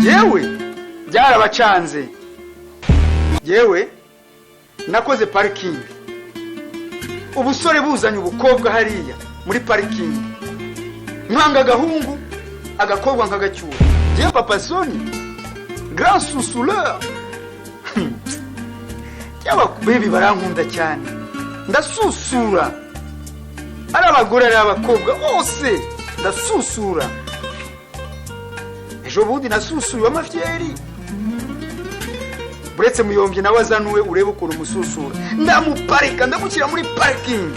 Yewe byarabacanze. Yewe nakoze parking, ubusore buzanye ubukobwa hariya muri parking, nkanga agahungu, agakobwa nkagacyura. Yewe papa Soni, grand susureur, cyangwa baby, barankunda cyane. Ndasusura, ari abagore ari abakobwa bose ndasusura. Ejo bundi nasusuye amafyeri. Buretse muyombye nawe azanuwe, urebe ukuntu mususura. Ndamuparika, ndamushyira muri parking.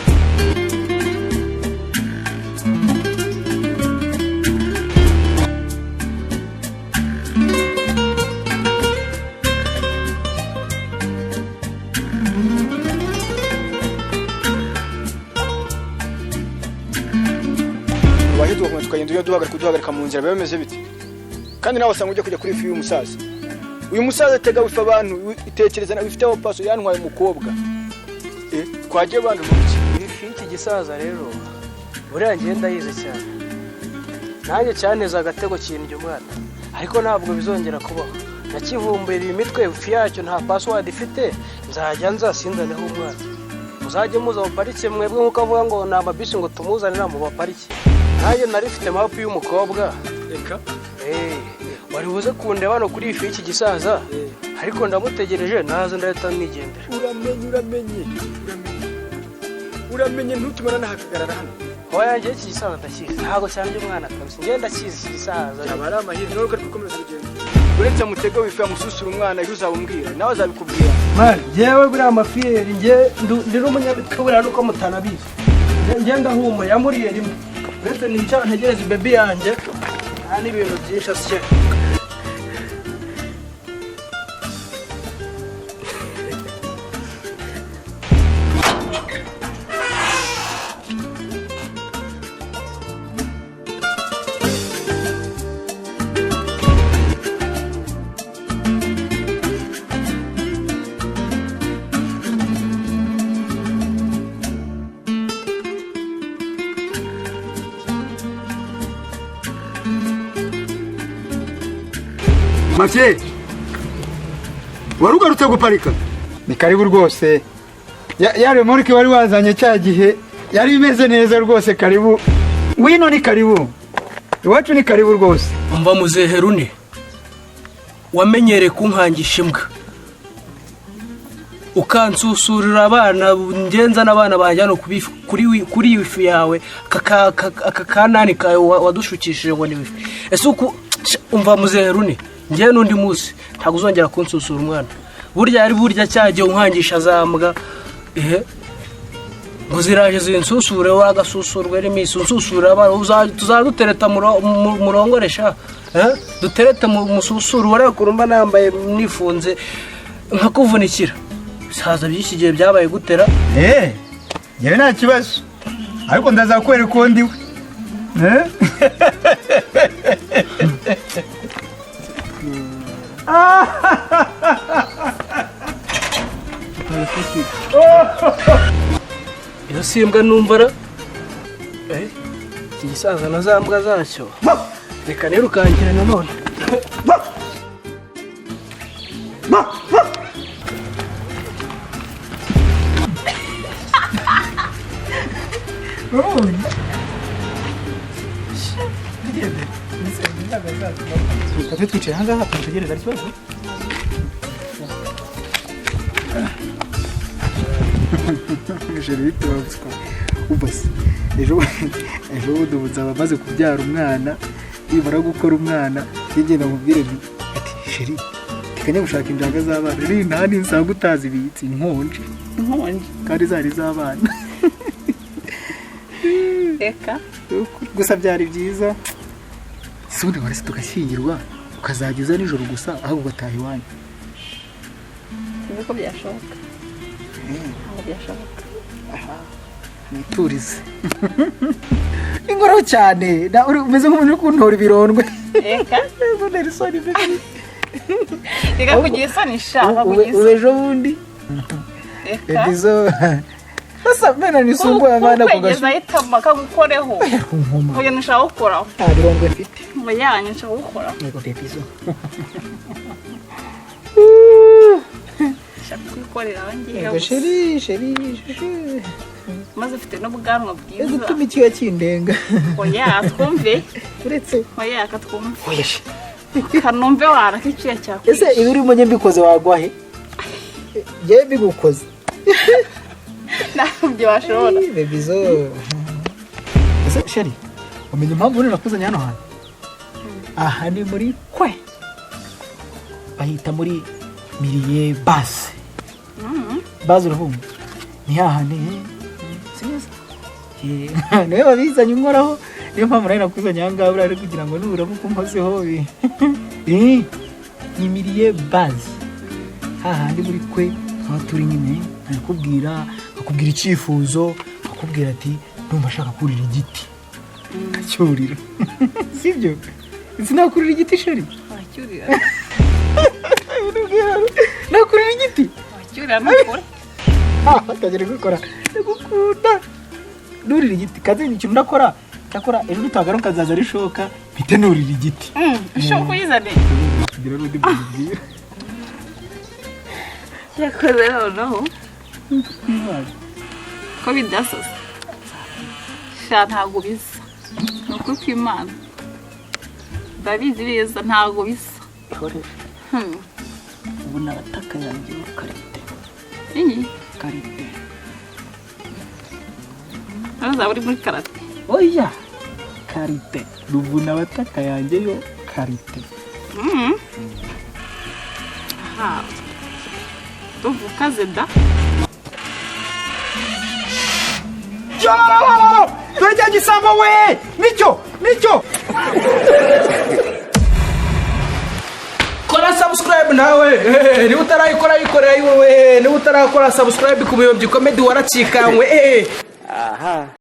Waje tugakomeza tukagenda, ujya duhagarika, uduhagarika mu nzira, biba bimeze bite? Kandi nawe wasanga ujya kujya kuri ifi y'uyu musaza. Uyu musaza atega wifi abantu, itekereza nawe ifite aho paso yantwaye umukobwa. Twagiye bantu mu biki? Ifi y'iki gisaza rero buriya njye ndayizi cyane. Nanjye cyanteze agatego kindya umwana, ariko ntabwo bizongera kubaho. Nakivumbuye iyi mitwe. Ifi yacyo nta password ifite. Nzajya nza sinzaneho umwana. Muzajye muza mu parike mwebwe, nk'uko avuga ngo ni amabisi ngo tumuzanira mu baparike. Nanjye nari mfite map y'umukobwa. Reka. Wari buze kundeba hano kuri iyi fi y'iki gisaza, ariko ndamutegereje, naza ndahita nigendera. Uramenye, uramenye, uramenye, uramenye, ntutumara nahagarara hano. Oya, njye iki gisaza ndakizi, ntabwo cyandya umwana kabisa. Njye ndakizi iki gisaza. Aba ari amahirwe nawe uri gukomeza urugendo. Uretse mutega wifi yamususura umwana, ejo uzabumubwira, nawe azabikubwira. Man, njyewe buriya amafiyeri, njye ndi n'umunyamitwe buriya nuko mutanabizi. Njye ndahumuye, yamuriye rimwe. Uretse nicara ntegereze baby yanjye, nta n'ibintu byinshi asya. Mafyeri, wari ugarutse guparika? Ni karibu rwose. Ya remorque wari wazanye cya gihe yari imeze neza rwose. Karibu, ngwino, ni karibu iwacu, ni karibu rwose. Umva muzehe Rune, wamenyereye kunkangisha imbwa, ukansusurira abana, ngenza n'abana banjye hano kuri iyi wifi yawe, aka kanani kawe wadushukishije ngo ni wifi. Ese uku umva muzehe Rune, njyewe n'undi munsi ntabwo uzongera kunsusura umwana. Burya ari burya cyagiye unkangisha za mbwa, ehe, ngo ziraje zinsusure, wagasusurwe n'iminsi unsusura abana. Tuzadutereta murongoresha, eh? Duterete mususure. Urabona ukuntu mba nambaye nifunze nkakuvunikira. Saza by'iki gihe byabaye gutera. Njyewe nta kibazo, ariko ndazakwereka uwo ndiwe. Eh? Iyo si imbwa numva ra? Iki gisaza na za mbwa zacyo, reka nirukankire nanone. Twe twicaye ahangaha tumutegereza, ari ikibazo. Chéri, bitotswa ubase ejo ejo bundi ubu nzaba maze kubyara umwana. Nimara gukora umwana, ngenda mubwire nti ati: "Chéri, reka njye gushaka injanga z'abana." Nta ninsanga utazibitse, inkonje. Inkonji. Kandi zari iz'abana. Reka. Gusa byari byiza. Si ubundi warese tugashyingirwa, ukazajya uza nijoro gusa, ahubwo ugataha iwanyu? Sinzi ko byashoboka, ntabwo byashoboka. Niturize ingoro cyane. Umeze nk'umuntu uri kuntora ibirondwe. Reka. Untera isoni, baby. Reka kugira isoni sha. Ubu Kugira ubu isoni. Ejo bundi. Reka. Edizo. Sasa mena nisumbua mwana kwa Kukwegeza ahitama kagukoreho. Kunkoma. Oya, nshaka gukoraho. Nta birombe mfite. Oya, nshaka gukoraho. Yego pepizo. Nshaka kwikorera aho ngiye Yego gusa. chérie, chérie, chérie. Maze ufite n'ubwanwa bwiza. Gutuma icyuya kindenga. Oya, twumve. Uretse. Oya, katwumve. Oya she. Kanombe wara k'icyuya cyakwishe. Ese ibi urimo njye mbikoze wagwa he? Njye mbigukoze. Ntabyo washobora. Bebizo. Ese chérie, umenya impamvu uri nakuzanye hano hantu? Aha ni muri kwe. Bahita muri milieu base. Base urahumva? Ni hahandi si neza? Niwe wabizanye unkoraho, niyo mpamvu nawe nakuzanye aha ngaha buriya kugira ngo nuramuka unkozeho. Ni milieu base. Hahandi muri kwe tuba turi nyine, nkakubwira nkakubwira icyifuzo, nkakubwira ati ndumva ashaka kurira igiti, nkacyurira, sibyo? Sinakurira igiti chérie? Wacyurira. Nakurira igiti. Wacyurira nukuri. Akagera gukora ndagukunda, nurira igiti kazi ikintu ndakora ndakora ejo nutagaruka nzaza ari ishoka mpite nurira igiti. Ishoka uyizane. Kugira n'undi mubwira. Yakoze noneho. Ko bidasa se? Sha, ntabwo bisa. Ni ukuri kw'Imana. Ndabizi neza ntabwo bisa. Ubu nabataka yanjye karite. Iyi Karite. Nawe uzaba uri muri karate. Oya, karite ruvuna abataka yanjye yo karite. Aha. Ndumva ukaze da. Yo! Dore cya gisambo we! Nicyo! Nicyo! Kora subscribe nawe. Niba utarayikora yikorera wowe. Niba utarakora subscribe ku Muyobyi Comedy waracikanywe.